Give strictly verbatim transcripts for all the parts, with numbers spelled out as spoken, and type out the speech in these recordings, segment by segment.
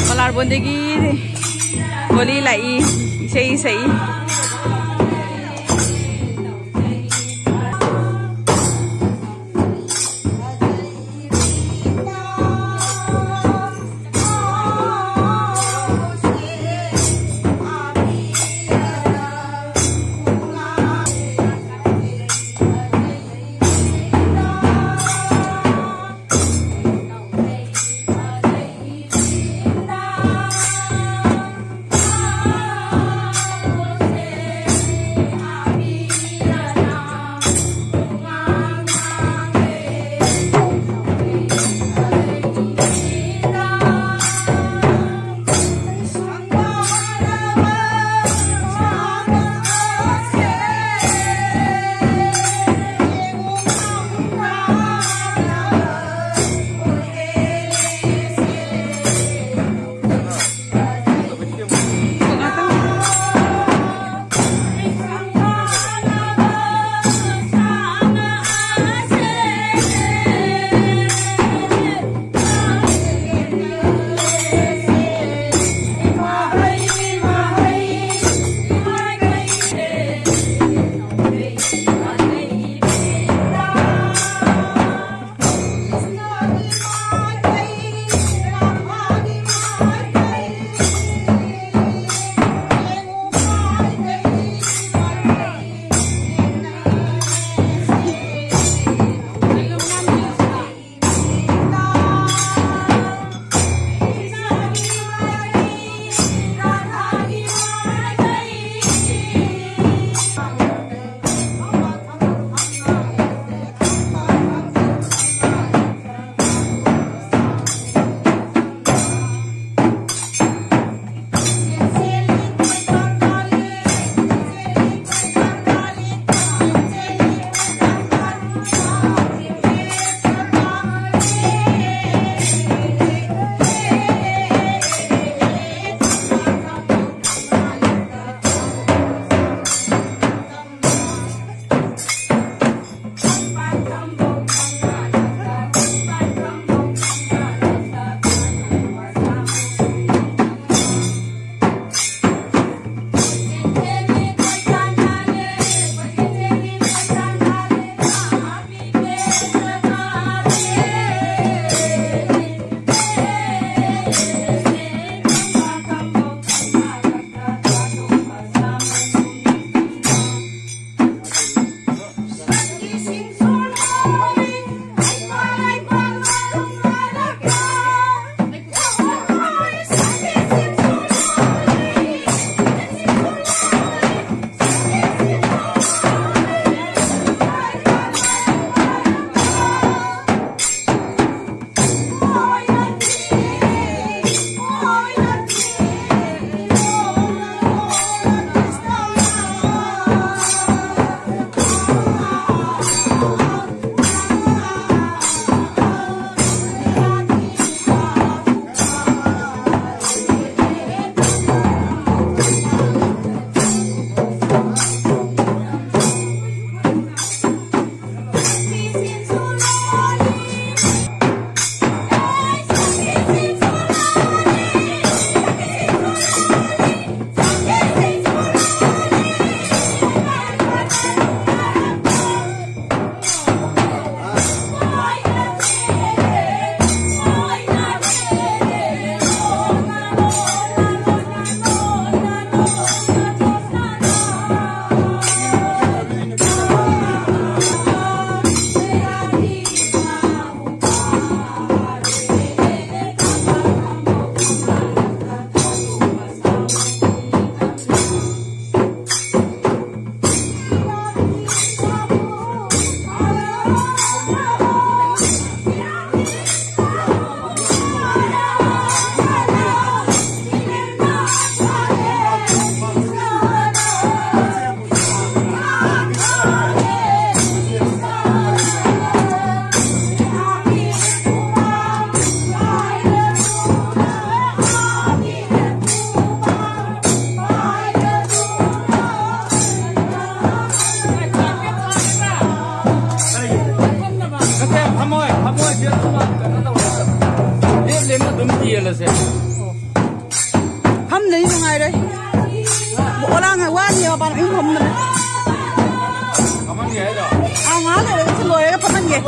ꯃꯂꯥꯔꯕꯣꯟꯗꯒꯤ ꯍꯣꯂꯤ ꯂꯥꯛꯏ, ꯏꯁꯩ ꯁꯛꯏ꯫ ꯅꯠꯇꯦ, ꯐꯝꯃꯣꯏ, ꯐꯝꯃꯣꯏ, ꯁꯤ ꯑꯗꯨꯝ ꯀꯩꯅꯣ ꯇꯧꯔꯒ ꯂꯦꯞ ꯂꯦꯞꯅ ꯑꯗꯨꯝ ꯌꯦꯜꯂꯁꯦ꯫ ꯐꯝꯗ꯭ꯔꯗꯤ ꯅꯨꯡꯉꯥꯏꯔꯣꯏ꯫ ꯑꯣꯂꯥꯡ ꯋꯥꯅꯤ ꯃꯄꯥꯟ ꯃꯌꯨꯝ ꯐꯝꯕꯅꯦ꯫ ꯐꯝꯍꯟꯒꯦ ꯍꯥꯏꯔꯣ? ꯑꯥ, ꯉꯥꯏꯍꯥꯛ ꯂꯩꯔꯒ ꯁꯤ ꯂꯣꯏꯔꯒ ꯐꯝꯍꯟꯒꯦ꯫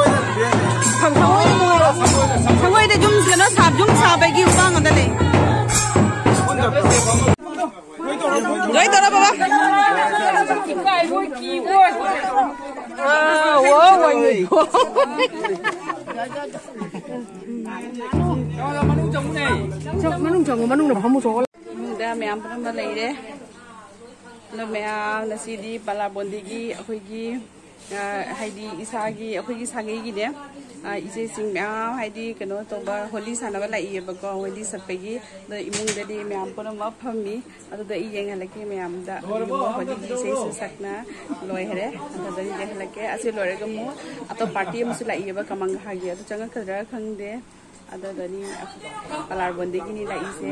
ꯁꯪꯒꯣꯏꯗ ꯌꯨꯝ ꯀꯩꯅꯣ ꯁꯥ-, ꯌꯨꯝ ꯁꯥꯕꯒꯤ ꯋꯥ ꯉꯥꯛꯇ ꯂꯩ꯫ ꯂꯣꯏ ꯇꯧꯔꯣ, ꯕꯕꯥ꯫ ꯏꯀꯥꯏꯕꯣꯏ ꯀꯤꯕꯣꯏ꯫ ꯑꯥ, ꯋꯥꯎ, ꯋꯥꯎ, ꯋꯥꯎ꯫ ꯃꯅꯨꯡ ꯆꯪꯉꯨꯅꯦ꯫ ꯃꯅꯨꯡ ꯆꯪꯉꯨ, ꯃꯅꯨꯡꯗ ꯐꯝꯃꯨ ꯆꯣ꯫ ꯏꯃꯨꯡꯗ ꯃꯌꯥꯝ ꯄꯨꯝꯅꯃꯛ ꯂꯩꯔꯦ꯫ ꯑꯗꯣ ꯃꯌꯥꯝ ꯉꯁꯤꯗꯤ ꯕꯥꯂꯥꯕꯣꯟꯗꯒꯤ ꯑꯩꯈꯣꯏꯒꯤ, ꯑ, ꯍꯥꯏꯗꯤ ꯏꯁꯥꯒꯤ, ꯑꯩꯈꯣꯏꯒꯤ ꯁꯥꯒꯩꯒꯤꯅꯦ, ꯑ, ꯏꯆꯦꯁꯤꯡ ꯃꯌꯥꯝ ꯍꯥꯏꯗꯤ ꯀꯩꯅꯣ ꯇꯧꯕ ꯍꯣꯂꯤ ꯁꯥꯟꯅꯕ ꯂꯥꯛꯏꯌꯦꯕꯀꯣ, ꯍꯣꯂꯤ ꯁꯠꯄꯒꯤ꯫ ꯑꯗꯣ ꯏꯃꯨꯡꯗꯗꯤ ꯃꯌꯥꯝ ꯄꯨꯝꯅꯃꯛ ꯐꯝꯃꯤ꯫ ꯑꯗꯨꯗ ꯑꯩ ꯌꯦꯡꯍꯜꯂꯛꯀꯦ ꯃꯌꯥꯝꯗ꯫ ꯍꯧꯖꯤꯛ ꯍꯣꯂꯤꯒꯤ ꯏꯁꯩꯁꯨ ꯁꯛꯅ ꯂꯣꯏꯈꯔꯦ꯫ ꯑꯗꯨꯗ ꯑꯩ ꯌꯦꯡꯍꯜꯂꯛꯀꯦ꯫ ꯑꯁꯤ ꯂꯣꯏꯔꯒ ꯑꯃꯨꯛ ꯑꯇꯣꯞꯄ ꯄꯥꯔꯇꯤ ꯑꯃꯁꯨ ꯂꯥꯛꯏꯌꯦꯕ ꯀꯃꯪꯍꯥꯒꯤ꯫ ꯑꯗꯨ ꯆꯪꯉꯛꯀꯗ꯭ꯔꯥ ꯈꯪꯗꯦ꯫ ꯑꯗꯨꯗꯅꯤ ꯄꯂꯥꯔꯕꯣꯟꯗꯒꯤꯅꯤ ꯂꯥꯛꯏꯁꯦ꯫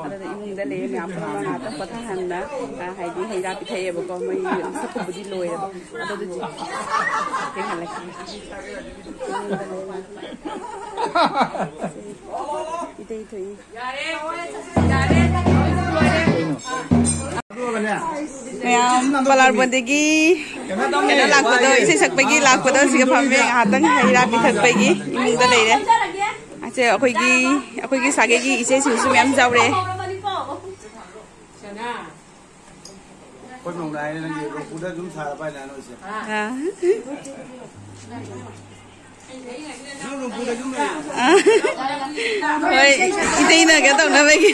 ꯑꯗꯨꯗ ꯏꯃꯨꯡꯗ ꯂꯩꯌꯦ ꯃꯌꯥꯝ ꯄꯨꯝꯅꯃꯛ ꯉꯥꯛꯇꯪ ꯄꯣꯊꯥꯍꯟꯗ, ꯑ, ꯍꯥꯏꯗꯤ ꯍꯩ ꯔꯥ ꯄꯤꯊꯛꯑꯦꯕꯀꯣ꯫ ꯃꯣꯏ ꯃꯁꯛ ꯈꯨꯕꯨꯗꯤ ꯂꯣꯏꯔꯦꯕ꯫ ꯑꯗꯨꯗꯨꯗꯤ ꯊꯦꯡꯍꯜꯂꯛꯀꯦ꯫ ꯏꯃꯨꯡꯗ ꯂꯩꯌꯦ꯫ ꯏꯇꯩ ꯊꯣꯛꯏ꯫ ꯃꯌꯥꯝ ꯄꯂꯥꯔꯕꯣꯟꯗꯒꯤ ꯀꯩꯅꯣ ꯂꯥꯛꯄꯗꯣ, ꯏꯁꯩ ꯁꯛꯄꯒꯤ ꯂꯥꯛꯄꯗꯣ, ꯁꯤꯒ ꯐꯝꯃꯦ ꯉꯥꯏꯍꯥꯛꯇꯪ ꯍꯩ ꯔꯥ ꯄꯤꯊꯛꯄꯒꯤ ꯏꯃꯨꯡꯗ ꯂꯩꯔꯦ꯫ ꯑꯁꯦ ꯑꯩꯈꯣꯏꯒꯤ, ꯑꯩꯈꯣꯏꯒꯤ ꯁꯥꯒꯩꯒꯤ ꯏꯆꯦꯁꯤꯡꯁꯨ ꯃꯌꯥꯝ ꯌꯥꯎꯔꯦ꯫ ꯑꯩꯈꯣꯏ ꯃꯧꯅ ꯍꯥꯏꯔꯦ, "ꯅꯪꯒꯤ ꯔꯣꯄꯨꯗ ꯑꯗꯨꯝ ꯁꯥꯔꯕ ꯍꯥꯏꯅ ꯅꯣꯏꯁꯦ?" ꯑꯥ꯫ ꯅꯪ ꯔꯣꯄꯨꯗ ꯑꯗꯨꯝ ꯂꯩꯔꯣ꯫ ꯑꯥ꯫ ꯍꯣꯏ, ꯏꯇꯩꯅ ꯀꯩꯅꯣ ꯇꯧꯅꯕꯒꯤ꯫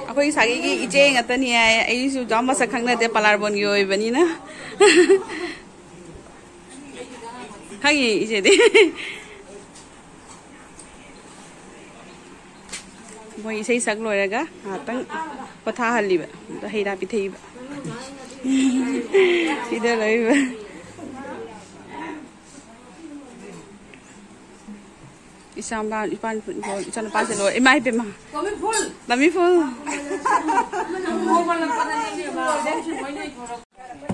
ꯑꯩꯈꯣꯏ ꯁꯥꯒꯩꯒꯤ ꯏꯆꯦ ꯉꯥꯛꯇꯅꯤ ꯍꯥꯏ꯫ ꯑꯩꯁꯨ ꯌꯥꯝ ꯃꯁꯛ ꯈꯪꯅꯗꯦ, ꯄꯂꯥꯔꯕꯣꯟꯒꯤ ꯑꯣꯏꯕꯅꯤꯅ꯫ ꯈꯪꯉꯤ ꯏꯆꯦꯗꯤ꯫ ꯃꯣꯏ ꯏꯁꯩ ꯁꯛ ꯂꯣꯏꯔꯒ ꯉꯥꯏꯍꯥꯛꯇꯪ ꯄꯣꯊꯥꯍꯜꯂꯤꯕ, ꯑꯗ ꯍꯩ ꯔꯥ ꯄꯤꯊꯛꯏꯕ꯫ ꯁꯤꯗ ꯂꯩꯕ ꯏꯆꯥ ꯏꯆꯥꯅꯨꯄꯥꯁꯦ ꯂꯣꯏ꯫ ꯏꯃꯥ ꯏꯕꯦꯝꯃ꯫ ꯂꯝꯃꯤ ꯐꯨꯜ꯫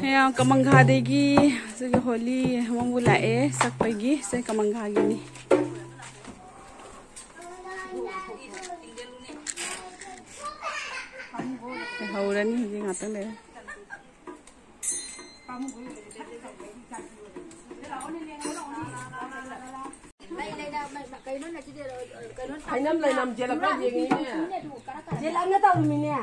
ꯃꯌꯥꯝ ꯀꯃꯪꯈꯥꯗꯒꯤ ꯁꯤꯒꯤ ꯍꯣꯂꯤ ꯑꯃꯕꯨ ꯂꯥꯛꯑꯦ ꯁꯛꯄꯒꯤ꯫ ꯁꯤ ꯀꯃꯪꯈꯥꯒꯤꯅꯤ꯫ ꯍꯧꯔꯅꯤ ꯍꯧꯖꯤꯛ ꯉꯥꯛꯇꯪ ꯂꯩꯔ꯫ ꯍꯩꯅꯝ ꯂꯩꯅꯝ ꯆꯦꯜꯂꯛꯄ ꯌꯦꯡꯉꯤꯅꯦ꯫ ꯆꯦꯜꯂꯛꯅ ꯇꯧꯔꯤꯃꯤꯅꯦ꯫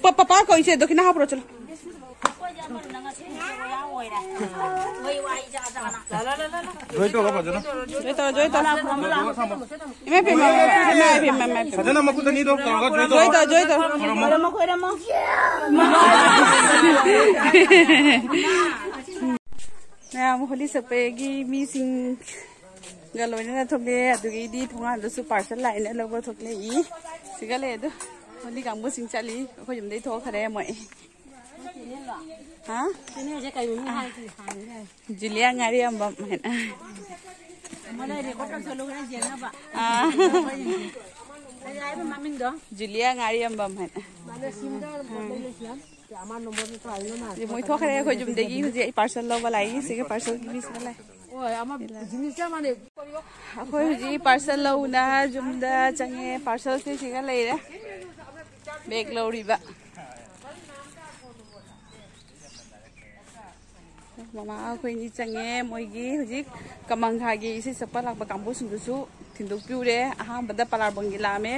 ꯄ- ꯄꯄꯥ ꯀꯧꯏꯁꯦ, ꯗꯈꯤꯅꯥ ꯍꯥꯞꯄ꯭ꯔꯣ? ꯆꯠꯂꯣ꯫ ꯂꯣꯏ ꯇꯧꯔꯣ ꯐꯖꯅ꯫ ꯖꯣꯏ ꯇꯧꯔꯣ, ꯖꯣꯏ ꯇꯧꯔꯣ꯫ ꯏꯃꯥ ꯏꯄꯦꯝꯃ, ꯏꯃꯥ ꯏꯄꯦꯝꯃ, ꯏꯃꯥ ꯏꯄꯦꯝꯃ꯫ ꯐꯖꯅ ꯃꯈꯨꯠ ꯑꯅꯤꯗꯣ ꯇꯧꯔꯒ ꯖꯣꯏ ꯇꯧꯔꯣ꯫ ꯖꯣꯏ ꯇꯧꯔꯣ, ꯖꯣꯏ ꯇꯧꯔꯣ꯫ ꯈꯣꯏꯔꯝꯃꯣ꯫ ꯃꯌꯥꯝ ꯍꯣꯂꯤ ꯆꯠꯄꯒꯤ ꯃꯤꯁꯤꯡꯒ ꯂꯣꯏꯅꯅ ꯊꯣꯛꯂꯛꯑꯦ꯫ ꯑꯗꯨꯒꯤꯗꯤ ꯊꯣꯡꯒꯥꯟꯗꯁꯨ parcel ꯂꯥꯛꯑꯦꯅ ꯂꯧꯕ ꯊꯣꯛꯂꯛꯏ꯫ ꯁꯤꯒ ꯂꯩ ꯑꯗꯨ꯫ ꯍꯣꯂꯤ ꯀꯥꯡꯕꯨꯁꯤꯡ ꯆꯠꯂꯤ꯫ ꯑꯩꯈꯣꯏ ꯌꯨꯝꯗꯩ ꯊꯣꯛꯈ꯭ꯔꯦ ꯃꯣꯏ꯫ ꯍꯥ? ꯆꯦꯅꯦꯜꯁꯦ ꯀꯩ ꯃꯃꯤꯡ ꯍꯥꯏꯒꯦ? ꯍꯥꯡꯒꯦ꯫ ꯖꯨꯂꯤꯌꯥ ꯉꯥꯔꯤꯌꯥꯝꯕꯝ ꯍꯥꯏꯅ꯫ ꯑꯃ ꯂꯩꯔꯦ, ꯀꯣꯛ ꯇꯧꯁꯜꯂꯨ, ꯍꯣꯔꯦꯟ ꯌꯦꯡꯅꯕ꯫ ꯑꯥ꯫ ꯀꯔꯤ ꯍꯥꯏꯕ ꯃꯃꯤꯡꯗꯣ? ꯖꯨꯂꯤꯌꯥ ꯉꯥꯔꯤꯌꯥꯝꯕꯝ ꯍꯥꯏꯅ꯫ ꯃꯥꯅ ꯁꯤꯝꯗ ꯂꯩ, ꯂꯩ, ꯁꯤꯝ꯫ ꯁꯤ ꯃꯣꯏ ꯊꯣꯛꯈ꯭ꯔꯦ꯫ ꯑꯩꯈꯣꯏ ꯌꯨꯝꯗꯒꯤ ꯍꯧꯖꯤꯛ ꯑꯩ parcel ꯂꯧꯕ ꯂꯥꯛꯏ꯫ ꯁꯤꯒ parcelꯒꯤ ꯃꯤꯁꯤꯒ ꯂꯥꯛꯏ꯫ ꯍꯣꯏ, ꯑꯃ ꯖꯤꯅꯤꯁ ꯆꯞ ꯃꯥꯟꯅꯩ꯫ ꯑꯩꯈꯣꯏ ꯍꯧꯖꯤꯛ parcel ꯂꯧꯅ ꯌꯨꯝꯗ ꯆꯪꯉꯦ꯫ Parcelꯁꯦ ꯁꯤꯒ ꯂꯩꯔꯦ꯫ Bag ꯂꯧꯔꯤꯕ꯫ ꯃꯃꯥ ꯑꯩꯈꯣꯏꯅꯤ ꯆꯪꯉꯦ꯫ ꯃꯣꯏꯒꯤ ꯍꯧꯖꯤꯛ ꯀꯃꯪꯒꯥꯒꯤ ꯏꯁꯩ ꯁꯛꯄ ꯂꯥꯛꯄ ꯀꯥꯡꯕꯨꯁꯤꯡꯗꯨꯁꯨ ꯊꯤꯟꯗꯣꯛꯄꯤꯔꯨꯔꯦ꯫ ꯑꯍꯥꯟꯕꯗ ꯄꯂꯥꯔꯕꯣꯟꯒꯤ ꯂꯥꯛꯑꯝꯃꯦ꯫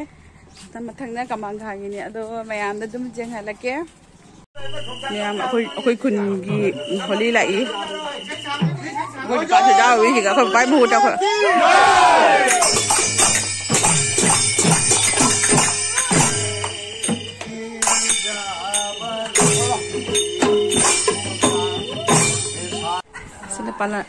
ꯃꯊꯪꯅ ꯀꯃꯪꯒꯥꯒꯤꯅꯤ꯫ ꯑꯗꯣ ꯃꯌꯥꯝꯗ ꯑꯗꯨꯝ ꯌꯦꯡꯍꯜꯂꯛꯀꯦ꯫ ꯃꯌꯥꯝ ꯑꯩꯈꯣꯏ, ꯑꯩꯈꯣꯏ ꯈꯨꯟꯒꯤ ꯍꯣꯂꯤ ꯂꯥꯛꯏ꯫ ꯑꯩꯈꯣꯏ ꯅꯨꯄꯥꯁꯨ ꯌꯥꯎꯔꯤ ꯁꯤꯒ, ꯑꯩꯈꯣꯏ ꯅꯨꯄꯥꯒꯤ ꯃꯍꯨꯠꯇ ꯑꯩꯈꯣꯏ꯫ ꯁꯤꯗ ꯄꯥꯂ-,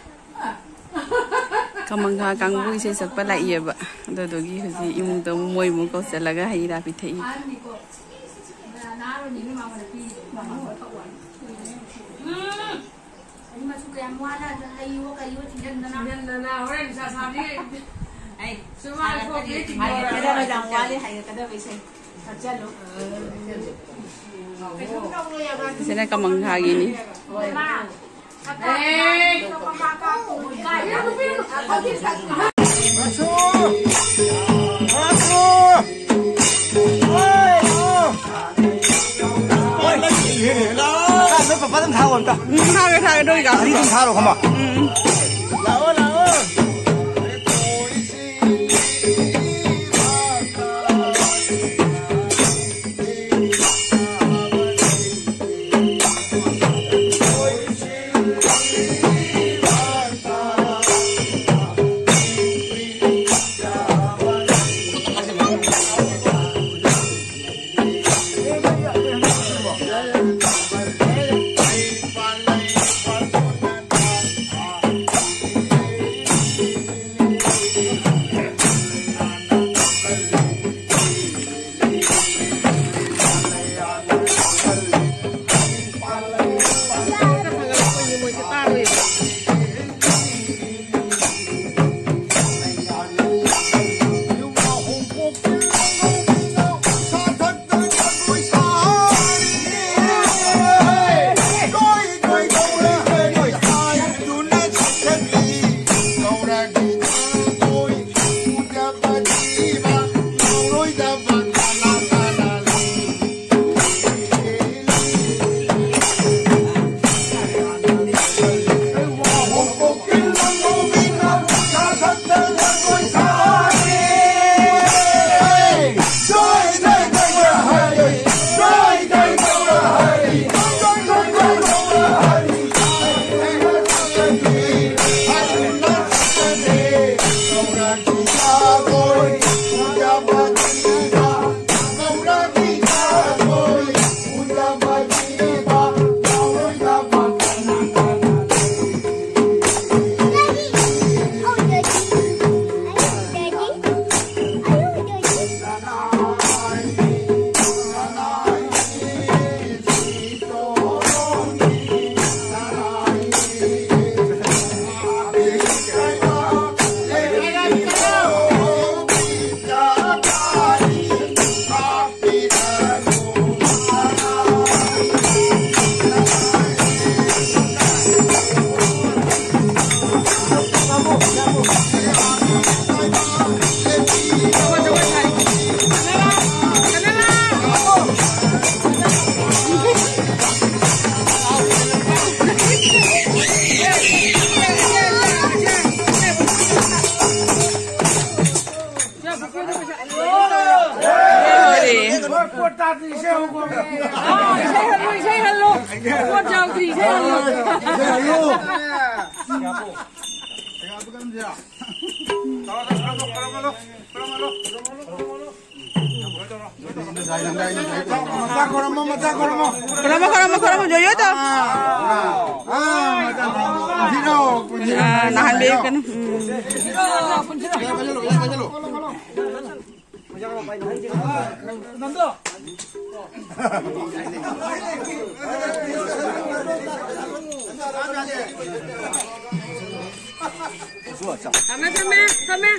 ꯀꯃꯪꯒꯥ ꯀꯥꯡꯕꯨ ꯏꯁꯩ ꯁꯛꯄ ꯂꯥꯛꯏꯑꯕ꯫ ꯑꯗꯨꯗꯨꯒꯤ ꯍꯧꯖꯤꯛ ꯏꯃꯨꯡꯗ ꯑꯃꯨꯛ ꯃꯣꯏ ꯑꯃꯨꯛ ꯀꯧꯁꯜꯂꯒ ꯍꯩ ꯔꯥ ꯄꯤꯊꯛꯏ꯫ ꯍꯣꯔꯦꯟ ꯅꯨꯡꯁꯥ ꯁꯥꯕꯗꯤ꯫ ꯑꯩ, ꯁꯨꯃꯥꯡ ꯊꯣꯛꯇꯦ꯫ ꯍꯥꯏꯒꯠꯀꯗꯕ ꯌꯥꯝ ꯋꯥꯠꯂꯤ, ꯍꯥꯏꯒꯠꯀꯗꯕ ꯏꯁꯩ꯫ ꯆꯠꯂꯣ꯫ ꯁꯤꯅ ꯀꯃꯪꯒꯥꯒꯤꯅꯤ꯫ ꯅꯣꯏ ꯄꯄꯥꯗ ꯑꯗꯨꯝ ꯊꯥꯔꯣ ꯑꯝꯇ꯫ ꯎꯝ, ꯊꯥꯒꯦ, ꯊꯥꯒꯦ, ꯅꯣꯏꯒ꯫ ꯑꯅꯤ ꯑꯗꯨꯝ ꯊꯥꯔꯣ, ꯈꯝꯕ꯫ ꯎꯝ꯫ ꯂꯥꯛꯑꯣ, ꯂꯥꯛꯑꯣ꯫ ꯇꯥꯗ꯭ꯔꯤ, ꯏꯁꯩ ꯍꯧꯈ꯭ꯔꯣ꯫ ꯑꯥ, ꯏꯁꯩ ꯍꯜꯂꯨ, ꯏꯁꯩ ꯍꯜꯂꯨ꯫ ꯄꯣꯠ ꯌꯥꯎꯗ꯭ꯔꯤ, ꯏꯁꯩ ꯍꯜꯂꯨ꯫ ꯏꯁꯩ ꯍꯜꯂꯨ꯫ ꯃꯆꯥ ꯈꯣꯏꯔꯝꯃꯣ, ꯃꯆꯥ ꯈꯣꯏꯔꯝꯃꯣ꯫ ꯈꯣꯏꯔꯝꯃꯣ, ꯈꯣꯏꯔꯝꯃꯣ, ꯈꯣꯏꯔꯝꯃꯣ, ꯌꯣ, ꯌꯣ ꯇꯧ꯫ ꯑꯥ, ꯃꯆꯥ ꯈꯣꯏꯔꯝꯃꯣ꯫ ꯄꯨꯟꯁꯤꯔꯣ, ꯄꯨꯟꯁꯤꯔꯣ꯫ ꯑꯥ, ꯅꯥꯍꯟꯕꯤꯔꯛꯀꯅꯨ꯫ ꯎꯝ꯫ ꯊꯝꯃꯦ, ꯊꯝꯃꯦ, ꯊꯝꯃꯦ꯫